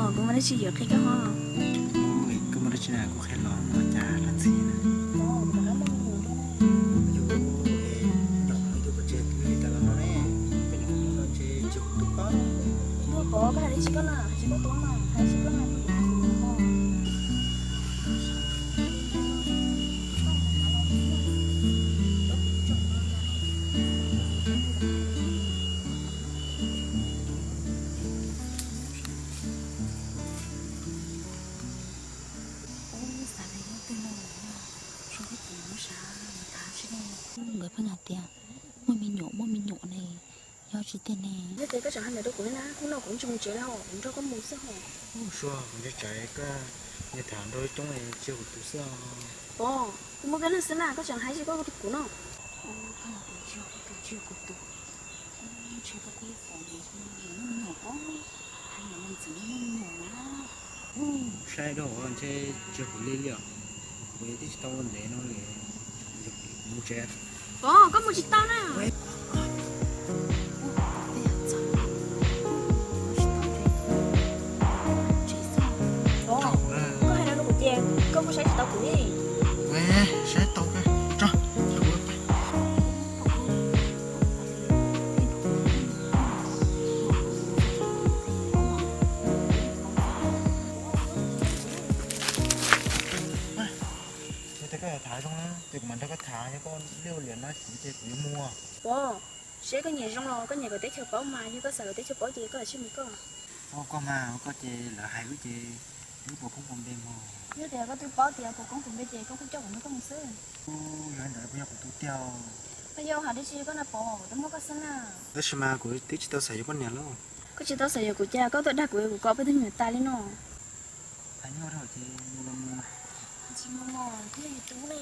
Kuv muaj dab tsi yuav qhia koj ho? Koj muaj dab tsi na kuv qhia los mas cas los ntxhi na. Yog, yog, pov tseg li tas los no ne, koj nyuam qhuav mus no ntshe tsis yog kuv tus paub. Ntuj, pov, koj hais dab tsi koj na, tsis koj tus mas hais tsis koj na. Ub, xav tias yog tej no, seb puas muaj sab mas tham seb. Nkawd pheej hais tias muaj me nyuam, muaj me nyuam ne, yog tsis tiag ne. Yog tias koj tseem hais ntawd rau kuv li na, hnub no kuv tsis mus tsev lawm, kuv nrog koj mus xwb ho. Ub, Suav, kuv ntshai tsam koj niag tham nrog coob tsis yog kuv tus xwb os. Pov, kuv muaj koj leej xwb na, koj tseem hais tsis koj tus kuv no. Ub, koj los tias tsis yog koj tus, tsis yog kuv tus. Ntshe koj kuj pom nws muaj me nyuam os, hais ntawd los ntxim muaj me nyuam na. Saib rau ntshe tsis yog kuv li li os. Kuv twb tsis tau ua ntev no li, kuv mus tsev. Pov, koj mus tsis tau na. Pov, koj hais no rau kuv ces koj kuj saib tsis tau kuv li. Saib tau, tso, kuv Yog tias koj yuav tham zoo na, ces kuv mam nrog koj tham, yog koj liaj ua liam no kuv ces kuv yuav mus. Pov, seb koj nyiam zoo los koj nyiam kom teb chaws paub mas, yog koj xav kom teb chaws paub ces koj lam tsij mus koj. Ua koj mas, ua koj ces lawv hais wb ces wb puas koob puas npe mog. Yog tias koj twb paub tias puas koob puas npe ces koj kuj coj kuv nrog koj mus xwb. Ub, yog li ntawd puas yog kuv tus tiag? Koj yuav hais dab tsi koj na Pov, kuv twb muaj koj xwb na. Tab sis mas kuv twb tsis tau xav yuav poj niam lauj. Koj tsis tau xav yuav kuv cas koj tuaj dag kuv, kuv kom peb tus me nyuam tas li no. Hais nyuaj dhau ces mus los mus. Tsis mus mog, twb yog yus tub ne.